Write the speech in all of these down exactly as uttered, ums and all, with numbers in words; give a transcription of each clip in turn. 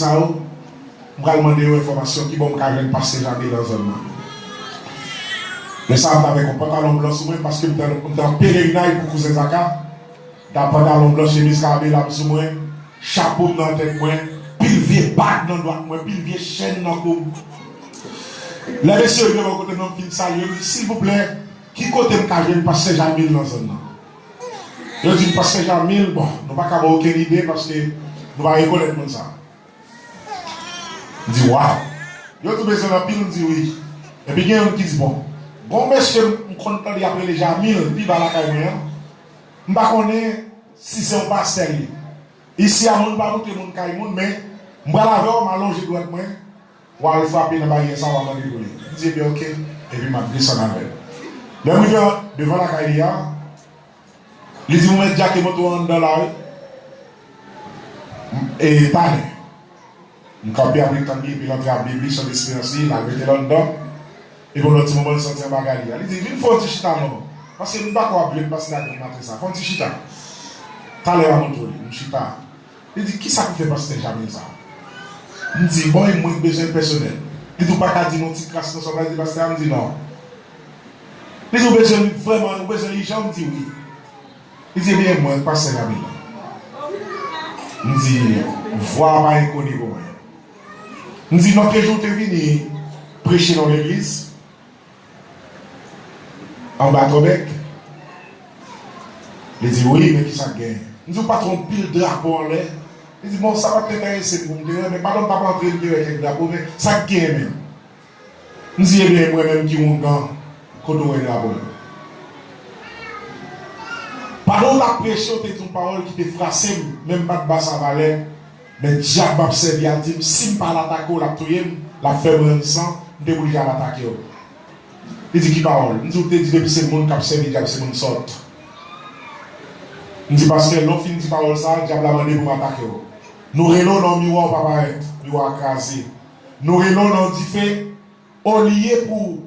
sa yo, m pral mande yo enfòmasyon ki bò m ka jwenn pastè Jamil nan zòn nan. Men sa, m t avèk yon pantalon blan sou mwen, paske m t an, m t an pelerinaj pou kouzen Zaka. M t ap pantalon blan, chemiz karabela m sou mwen, chapo m nan tèt mwen, pil vye bag nan dwat mwen, pil vye chèn nan kou m. Lè mesye yo rive bò kote m nan, m fin salye, m di, silvouplè, ki kote m ka jwenn pastè Jamil nan zòn nan? Yo di m, pastè Jamil, bon, nou pa ka ba w okenn ide paske nou pa rekonèt moun sa. M di, waw. Yo di w bezwen l anpil, m di wi. Epi gen youn ki di, bon, gon mesye m konn tande y ap rele Jamil, pi ba lakay mwen an. M pa konnen si se yon pastè l ye. Isi a, moun pa moute moun kay moun, men m pral avè w, m alonje dwèt mwen, w al frape nan baryè sa, w a mande pou li. M di, ebyen, oke. Epi m ap desann avè l. Lè m rive devan lakay li a, li di m, mèt Djake, montre w anndan la, wi. E talè. M kanpe ap tann li, epi l antre ak Bib li, sòt esperyans li, l al mete l anndan. Epi yon lòt ti moman, li sòti anba galri a. Li di, vin fè yon ti chita non. Paske m pa kwè w ap jwenn pastè a demen maten sa. Fè yon ti chita. Talè w a montre w li. M chita. Li di, kisa ki fè pastè Jamil sa? M di, bon, e mwen k bezwen l pèsonèl. Li di, ou pa ka di m yon ti kras nan sa w pral di pastè a? M di, non. Li di, ou bezwen l vrèman, ou bezwen l ijan? M di, wi. Li di, ebyen, mwen, pastè Jamil la. M di, vwa a pa enkoni pou mwen. M di, non, ke jou w te vini preche nan yon legliz, anba Tòbèk? Li di, wi, men kisa k genyen? M di, ou pa t wè yon pil drapo anlè? Li di, bon, sa pa t enterese m pou m te wè, men pandan m t ap antre, m te wè kèk drapo, men sa k genyen menm? M di, ebyen, mwen menm ki woungan, kote w wè drapo yo? Pandan w t ap preche, w te di yon pawòl ki te frase m, men m pa t ba sa valè. Men dyab m ap sèvi a di m, si m pa al atake w, l ap touye m, l ap fè m rann san, m te oblije al atake w. Li di, ki pawòl? M di, w te di depi se moun k ap sèvi dyab, se moun sòt. M di, paske lè w fin di pawòl sa a, dyab la mande pou m atake w. Nou rele w nan yon miwa, w pa parèt, miwa a kraze. Nou rele w nan yon dife, olye pou,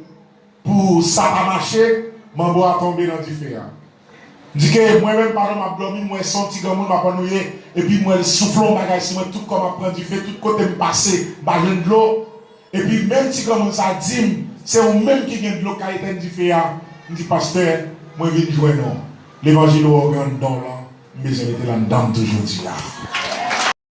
pou sa pa mache, manbo a tonbe nan dife a. M di ke mwen menm, pandan m ap dòmi, m wè se yon ti granmoun m ap annwiye, epi m wè l soufle yon bagay sou mwen, tout kò m ap pran dife, tout kote m pase, m pa jwenn dlo. Epi menm ti granmoun sa di m, se ou menm ki gen dlo k ka etenn dife a. M di, pastè, mwen vin jwenn ou. Levanjil ou wè w gen anndan w lan, m bezwen mete l anndan m tou jodi a.